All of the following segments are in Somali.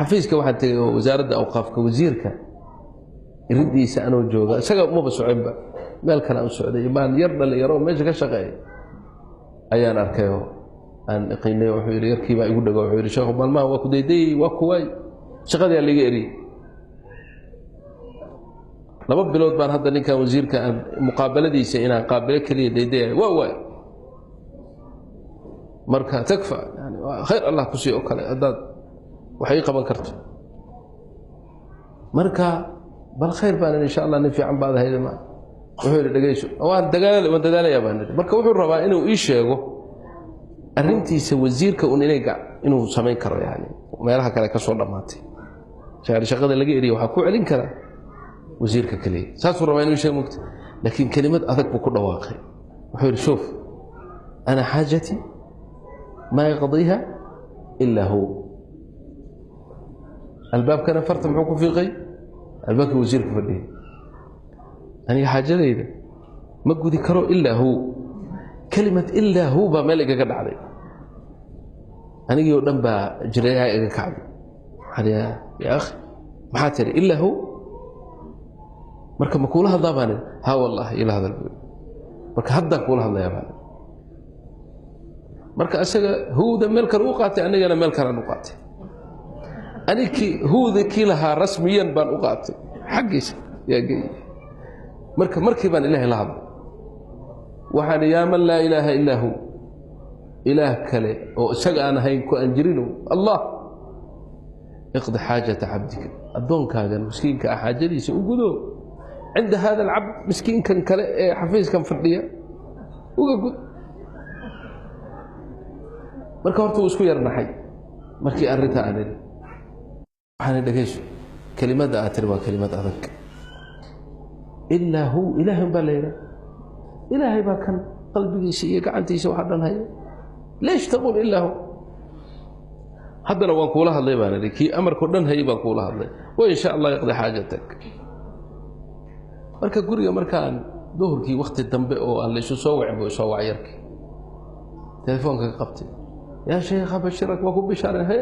Xafiiska waxaan tegey oo wasaaradda awqaafka, wasiirka iridiisa anoo jooga, isaga umaba soconba, meel kale aan u socday, baan yar dhalinyaro oo meesha ka shaqeeya ayaan arkayoo aan iqiinay. Wuxuu yidhi, yarkii baa igu dhago, wuxuu yidhi, "Sheekhu, maalmahan waa ku daydayey, waa kuwaay, shaqadii aa liiga eriyey. 2 bilood baan hadda ninkan wasiirka aan muqaabaladiisa inaan qaabilo keliya daydayay, waa waay. Marka takfa, yani khayr Allah ku sii oo kale haddaad wax ii qaban karto. Marka bal khayr baan, insha Allah, nin fiican baad ahayd." Ma wuxuu yidhi, "Dhegeyso, waan dagaal, waan dadaalayaa," baan idhi. Marka wuxuu rabaa inuu ii sheego arrintiisa wasiirka un inay inuu samayn karo, yani meelaha kale ka soo dhammaatay, yani shaqada laga eriya waxaa ku celin kara wasiirka keliya, saasuu rabaa inuu sheego mugta. Laakiin kelimad adag buu ku dhawaaqay. Wuxuu yidhi, "شوف، أنا حاجتي ما يقضيها إلا هو." Albaabkana farta muxuu ku fiiqay? Albaabkii wasiirka fadhiyay. "Aniga xaajadayda ma gudi karo إلا هو." Kelimad "إلا هو" baa meel igaga dhacday, anigii oo dhan baa jireeyaa iga kacday. Waxaan "يا أخي, maxaa tiri? إلا هو? Marka ma kuula hadlaa?" baan idhi. "Ha, wallahi ila hadal," buu. "Marka haddaan kuula hadlayaa," baan idhi. Marka isaga huwda meel kale u qaatay, anigana meel kalean u qaatay. Anigkii huwda kii lahaa rasmiyan baan u qaatay, xaggiisa yaa geeyey. Marka markii baan Ilaahay la hadlay, waxaan "يا من لا إله إلا هو", ilaah kale oo isaga aan ahayn ku aan jirino, Allah, اقض حاجة عبدك, addoonkaagan miskiinka ah xaajadiisa u gudo, عند هذا العبد, miskiinkan kale ee xafiiskan fadhiya uga gud. Marka horta wuu isku yarnaxay markii arrinta aan idhi. Waxaan, "Dhegeyso, kelimadda aad tiri waa kelimad adag. إلا هو, ilaahay baa la yidhaha, Ilaahay baa kan qalbigiisa iyo gacantiisa waxa dhan haya. ليش تقول إلا هو? Haddana waan kuula hadlay," baan idhi, "kii amarkao dhan hayay baan kuula hadlay, wa in sha Allah يقضي حاجتك." Marka guriga markaan duhurkii wakti dambe oo aan laysu soo wacin buu isoo wacay yarkii, telefoonka ka qabtay. "يا شيخ, أبشرك," waa ku bishaaray. He,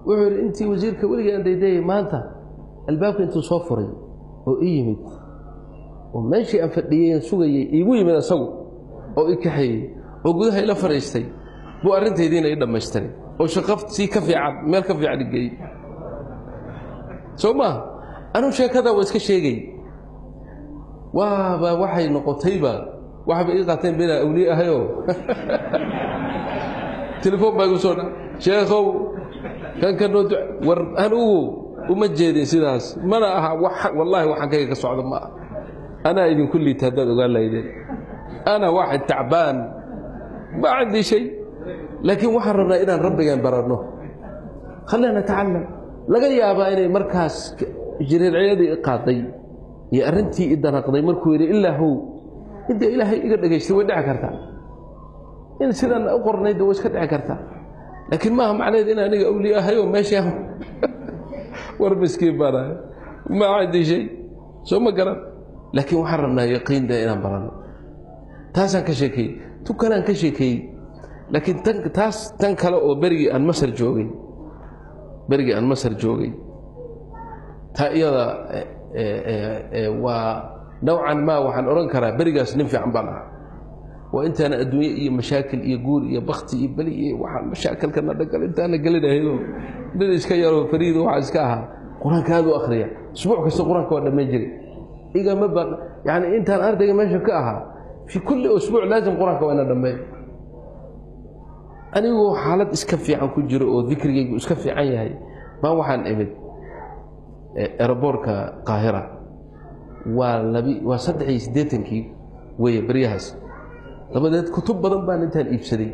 wuxuu yidhi, "Intii wasiirka weligii aan daydayay, maanta albaabka intuu soo furay oo ii yimid oo meeshii aan fadhiyey sugayey iigu yimid asagu oo i kaxeeyey oo gudaha ila fadhiistay buu arrintaydiina ii dhammaystiray oo shaqo sii ka fiican, meel ka fiican i geeyey." Soo maaha? Anuu sheekadaa waa iska sheegay, waaba waxay noqotayba, waxaba ii qaateen inaan awliye ahayoo telefoon baa igu soo dha, "Sheekhow, kan ka noo duc." War anugu uma jeedin sidaas, mana aha. Wallaahi waxaan kayga ka socdo ma aha. Anaa idinku liita haddaad ogaan lahaydeen. أنا واحد تعبان, ما عندي شيء, laakiin waxaan rabnaa inaan rabbigan baranno. خلينا نتعلم. Laga yaabaa inay markaas jireerciyadii i qaaday iyo arrintii i danaqday markuu yidhi "إلا هو", inta Ilaahay iga dhegaystay way dhici kartaa in sidan u qornayd, way iska dhici kartaa, laakiin maaha macnaheed in aniga awliye ahay oo meesha. War miskiin baan ahay, ما عندي شيء, soo ma garan? Laakiin waxaan rabnaa yaqiinda inaan baranno. Taasaan ka sheekeeyey, tu kalean ka sheekeeyey, laakiin tan taas, tan kale oo berigii aan Masar joogay, taa iyada waa nowcan maa waxaan odhan karaa berigaas nin fiican baan ahaa. Waa intaana adduunye iyo mashaakil iyo guur iyo bakti iyo beli iyo waxaan mashaakilkana dhagal intaana gelinahaydo, nin iska yaroo fariido waxaa iska ahaa, Qur-aanka aad u akhriya, usbuuc kasta Qur-aanka waa dhammayn jiray. Igama ba yani intaan ardayga meesha ka ahaa, في كل أسبوع لازم Qur-aanka waa ina dhammeeyo. Anigoo xaalad iska fiican ku jiro oo dikrigaygu iska fiican yahay baa waxaan imid airport-ka Qaahira. Waa labi, waa 83-kii weeye beryahaas. Dabadeed kutub badan baan intaan iibsaday,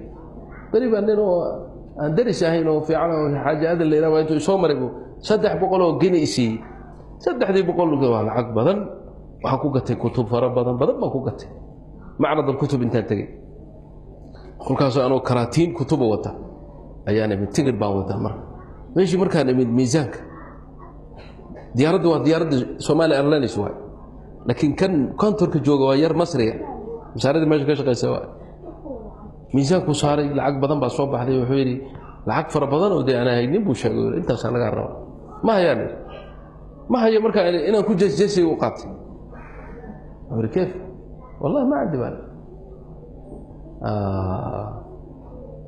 beri baa nin oo aan daris ahayn oo fiican oo Xaaji Aadan la yidhaha intuu isoo maray buu 300 oo geni isiiyey. 3-dii boqol waa lacag badan. Waxaan ku gatay kutub fara badan badan baan ku gatay معرض الكتب intaan tegey. Kolkaasoo anoo karaatiin kutuba wata ayaan imid, tigidh baan wataa. Marka meeshii markaan imid miisaanka diyaaradda, waa diyaaradda Somali Airlines waay, laakiin kan counter-ka jooga waa yar Masriga, masaaridda meesha ka shaqaysa waay. Miisaankuu saaray, lacag badan baa soo baxday. Wuxuu yidhi, lacag fara badan oo dee aan haynin buu sheegay, intaasaa lagaa rabaa. Ma hayaan idhi, ma hayo. Markaa inaan ku jeesjeesay u qaatay. Wuxuu yidhi: "Kayf?" "Wallahi ma candi baan."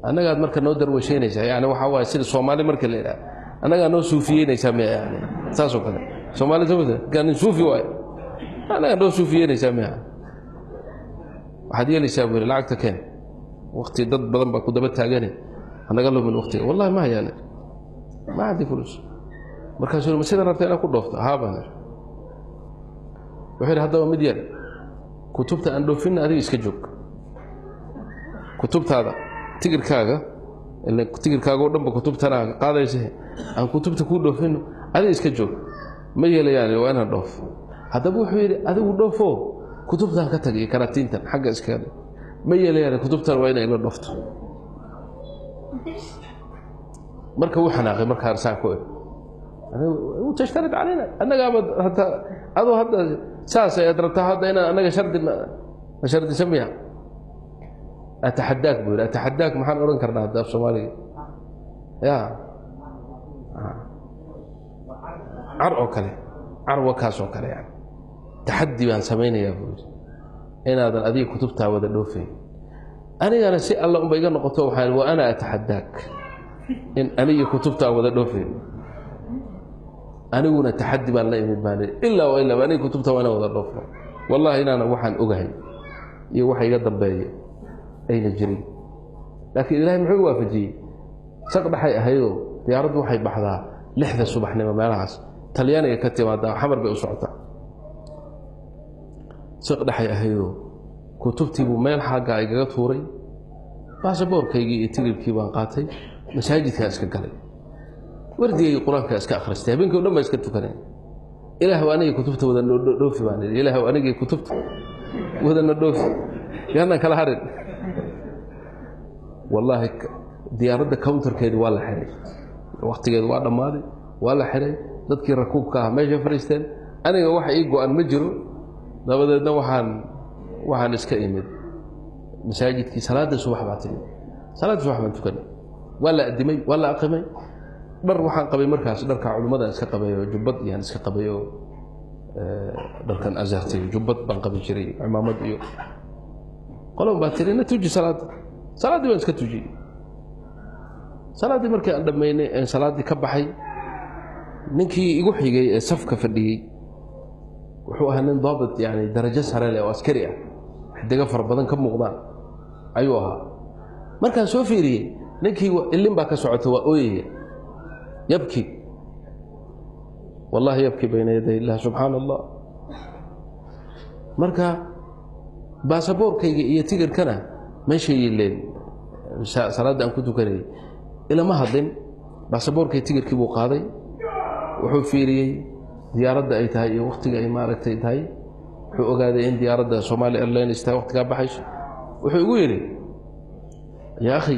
Annagaad marka noo darwashaynaysaa, yani waxaa waaye sida Soomaali marka la yidhaha, annagaa noo suufiyeynaysaa miya? Yani saasoo kale Soomaali soo kaa nin suufi waayo, annagaa noo suufiyeynaysaa miya? "Waxaad yeelaysaa," buu yidhi, "lacagta keen, wakti dad badan baa ku daba taagane, hanaga lumin waktiga." "Wallahi ma hayaan, ma candi fulus." Markaasuu yidhi: "Ma sidan rabta inaad ku dhoofto?" "Haa," baan idhi. Wuxuu yidhi: "Haddaba mid yar, kutubta aan dhoofinna, adiga iska joog kutubtaada, tigirkaaga, ila tigirkaaga oo dhanba kutubtana qaadaysa, aan kutubta kuu dhoofinno, adiga iska joog." "Ma yeelayaan, waa inaan dhoofo." Haddaba wuxuu yidhi: "Adigu dhoofo, kutubtan ka tag iyo karatiintan xagga iskaga dhig." "Ma yeelayaan, kutubtan waa inay ila dhoofto." Marka wuu xanaaqay. Markaa saa ku eg tashtarid calayna, annagaaba hataa adoo hadda saas ayaad rabtaa hadda inaan annaga shardi na shardisa miya? "Ataxadaak," buu yidhi. Ataxadaak maxaan odhan karnaa hadda af Soomaaliga? Ya car oo kale, car wakaas oo kale, yani taxaddi baan samaynayaa, buu yidhi, inaadan adiga kutubtaa wada dhoofayn, anigana si alla unba iga noqoto. Waxaan wa ana ataxadaak in aniga kutubtaa wada dhoofayn. Aniguna taxaddi baan la imid, baan ilaa wa ilaa aniga kutubta waa inaan wada dhoofno. Wallahi inaana waxaan ogahay iyo waxa iga dambeeya ayna jirin, laakiin Ilaahay muxuu waafajiyey? Saq dhaxay ahaydoo diyaaraddu waxay baxdaa 6da subaxnimo meelahaas, Talyaaniga ka timaadaa, Xamar bay u socotaa. Saq dhexay ahaydoo kutubtii buu meel xaggaa igaga tuuray, baasaboorkaygii iyo tigirkii baan qaatay, masaajidkaa iska galay, wardigayga qur-aankaa iska akhristay, habeenkii o dhan baa iska tukanay. "Ilaahw, anigii kutubta wada noo dhoofi," baan idhi. "Ilaahw, anigii kutubta wadana dhoofi, yaanaan kala harin." Wallaahi diyaaradda counterkeedi waa la xihay, waktigeedu waa dhammaaday, waa la xihay. Dadkii rakuubka ah meesha fadhiisteen, aniga wax ii go-an ma jiro. Dabadeedna waxaan iska imid masaajidkii. Salaadda subax baa timid, salaadda subax baan tukanay, waa la addimay, waa la aqimay. Dhar waxaan qabay markaas dharka culimmadaan iska qabay oo jubbad iyaan iska qabay oo dharkan azhartay, jubbad baan qabi jiray, cimaamad iyo qolon baa tiri: "Na tuji salaadda." Salaaddii baan iska tujiyey. Salaaddii markii aan dhammaynay een salaaddii ka baxay, ninkii igu xigay ee safka fadhiyey wuxuu ahaa nin daabit, yani darajo sare leh oo askari ah, xidigo fara badan ka muuqdaan ayuu ahaa. Markaan soo fiiriyey ninkii, ilin baa ka socota, waa ooyaya, yabki, wallahi yabki bayna yaday illah, subxaana Allah. Marka baasaboorkayga iyo tigirkana meeshay yileen salaadda aan ku tukanayay. Ilama hadlin, baasaboorkay tigirkii buu qaaday, wuxuu fiiriyey diyaaradda ay tahay iyo waktiga ay maaragtay tahay. Wuxuu ogaaday in diyaaradda Somali Airlines tahay, waktigaa baxayso. Wuxuu igu yidhi: "Yaa akhi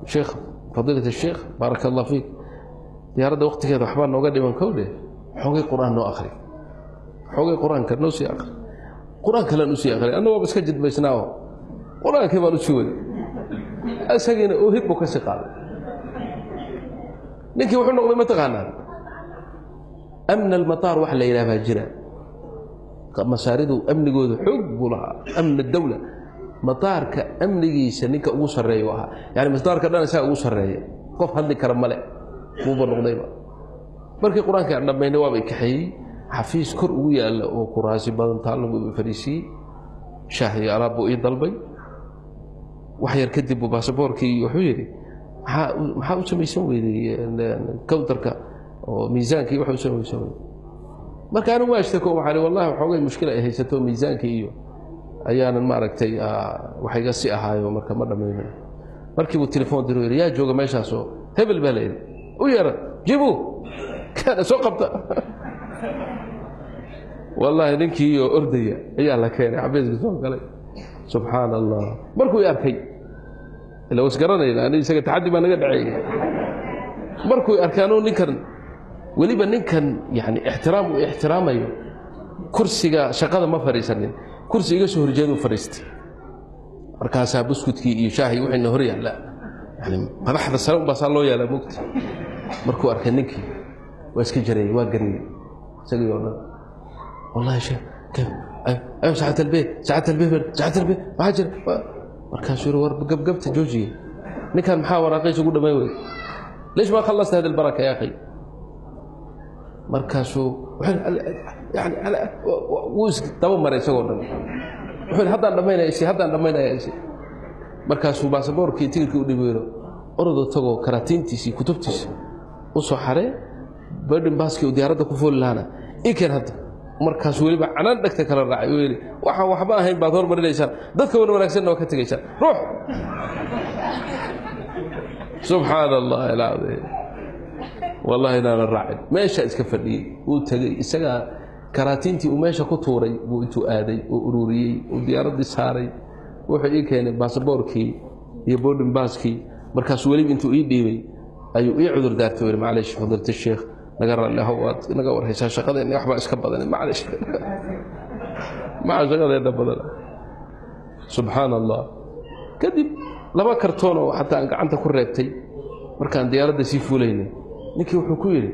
sheekh, fadiilat asheekh, baaraka Allah fiik, diyaaradda waktigeeda waxbaa nooga dhiman, kowdhe, xoogay qur-aan noo akhri, xoogay qur-aanka noo sii akhri." Qur-aan kalean usii akhri, anna waaba iska jidbaysnaa oo qur-aankii baan usii waday, isagiina oohid buu ka sii qaaday. Ninkii wuxuu noqday, ma taqaanaa, amn almataar wax la yidhaha baa jira. Masaaridu amnigooda xoog buu lahaa, amn dawla, mataarka amnigiisa ninka ugu sarreeya u ahaa, yani mataarka dhan isaga ugu sarreeya, qof hadli kara male buuba noqdayba. Markii qur-aankii aan dhammaynay waaba i kaxeeyey, xafiis kor ugu yaalla oo kuraasi badan taallo buu i fadhiisiiyey, shaah iyo alaab buu ii dalbay. Wax yar kadib buu baasaboorkii wuxuu yidhi: Maxaa u samaysan weyday counterka oo miisaankii waxa u samaysan weyday?" Marka anigu waa ishtako, waxaan ihi: "Wallahi waxoogay mushkila ay haysato, miisaankii iyo ayaanan maaragtay wax iga si ahaayo, marka ma dhammaynin." Markii buu telefoon diro, yidhi: "Yaa jooga meeshaasoo?" "Hebel," baa la yidhi. "U yeera, jibu kaana soo qabta." Wallaahi ninkii oo ordaya ayaa la keenay, xafiiska soo galay. Subxaana Allah, markuu i arkay, ila was garanayna ani isaga, taxaddi baa naga dhaceeyay. Markuu i arkay anuu ninkan, weliba ninkan yani ixtiraam uu ixtiraamayo, kursiga shaqada ma fadhiisanin, kursi iga soo horjeeduu fadhiistay. Markaasaa buskudkii iyo shaahii wixiina hor yaalla, yani madaxda sare unbaa saa loo yaalaa, mogta. Markuu arkay ninkii Waa iska jareeyey, waa gariyey isagii oo dhan. Wallahi sheekh, ayo saacad albeed, saacad albeed, saacad albeed, maxaa jira? Markaasuu yiri, war gabgabta joojiye, ninkan maxaa waraaqiisa ugu dhammayn weyey? ليش ما خلصت هذه البركة يا أخي؟ Markaasuu yani wuu is daba maray isagoo dhan. Wuxuu yidhi, haddaan dhammaynaya isi, haddaan dhammaynaya isi. Markaasuu baasaboorkii, tigidkii u dhibayro, orodoo tagoo karaatiintiisii, kutubtiisi u soo xaree, boarding passkii uu diyaaradda ku fooli lahaana ii keen hadda. Markaasuu weliba canaan dhegta kala raacay. Uu yidhi, waxaan waxba ahayn baad hormarinaysaan, dadka wan wanaagsanna waa ka tegaysaan. Ruux, subxaana allahi alcadiim, wallahi inaanan raacin, meeshaa iska fadhiyey. Wuu tegey, isagaa karaatiintii uu meesha ku tuuray buu intuu aaday oo ururiyey oo diyaaraddii saaray. Wuxuu ii keenay baasaboorkii iyo boarding passkii. Markaasuu weliba intuu ii dhiibay ayuu ii cudur daartay. Yidhi, maclish fadilta sheekh, naga raalli ahow, waad naga warhaysaa shaqadeenna, waxbaa iska badan, maclish, maca shaqadeenna badan. Subxaana allah. Kadib laba kartoon oo xataa aan gacanta ku reebtay markaan diyaaradda sii fuulaynay, ninkii wuxuu ku yidhi,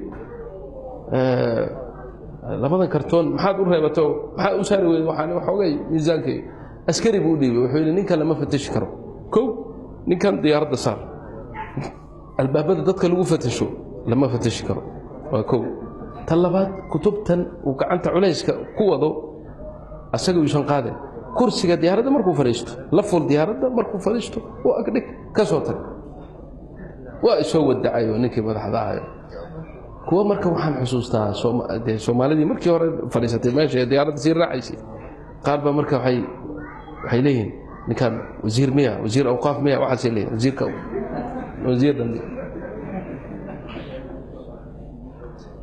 labadan kartoon maxaad u reebato? Maxaad u saari weyday? Waxaan waxoogay miisaankay. Askari buu u dhiibay. Wuxuu yidhi, ninkan lama fatashi karo. Kow, ninkan diyaaradda saar, albaabada dadka lagu fatasho lama fatashi karo, waa kow. Tan labaad, kutubtan uu gacanta culayska ku wado asaga uusan qaadin. Kursiga diyaaradda markuu fadhiisto, la ful diyaaradda markuu fadhiisto oo agdhig, ka soo tag. Waa isoo wadacayo ninkii madaxda ahayo. Kuwa marka waxaan xusuustaa dee Soomaalidii markii hore fadhiisatay meesha ee diyaaradda sii raacaysay, qaar baa marka waxay leeyihiin, ninkan wasiir miya, wasiir awqaaf miya? Waxaasay leeyihin, wasiirka, wasiir dambe.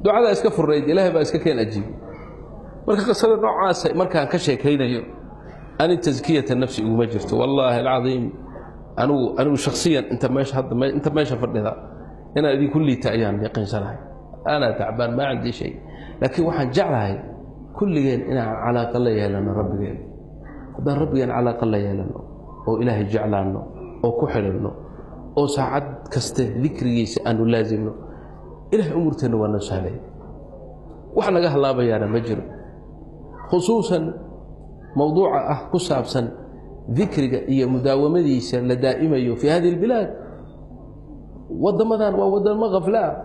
Ducadaa iska furnayd, Ilaahay baa iska keen ajiibay. Marka qisada noocaasa markaan ka sheekaynayo, ani taskiyata nafsi iguma jirto, wallaahi alcadiim. Anigu shaksiyan inta meesha hadda inta meesha fadhida inaan idinku liita ayaan yaqiinsanahay. Anaa tacbaan, maa cindii shay, laakiin waxaan jeclahay kulligeen inaan calaaqa la yeelano Rabbigeen. Haddaan Rabbigeen calaaqa la yeelano oo Ilaahay jeclaanno oo ku xidhanno oo saacad kaste dikrigiisa aanu laasimno, Ilahay umuurteenna waa noo sahlay, wax naga halaabayaana ma jiro. Khusuusan mowduuca ah ku saabsan dikriga iyo mudaawamadiisa la daa'imayo fii hadihi albilaad, waddamadan waa waddamo khaflaa.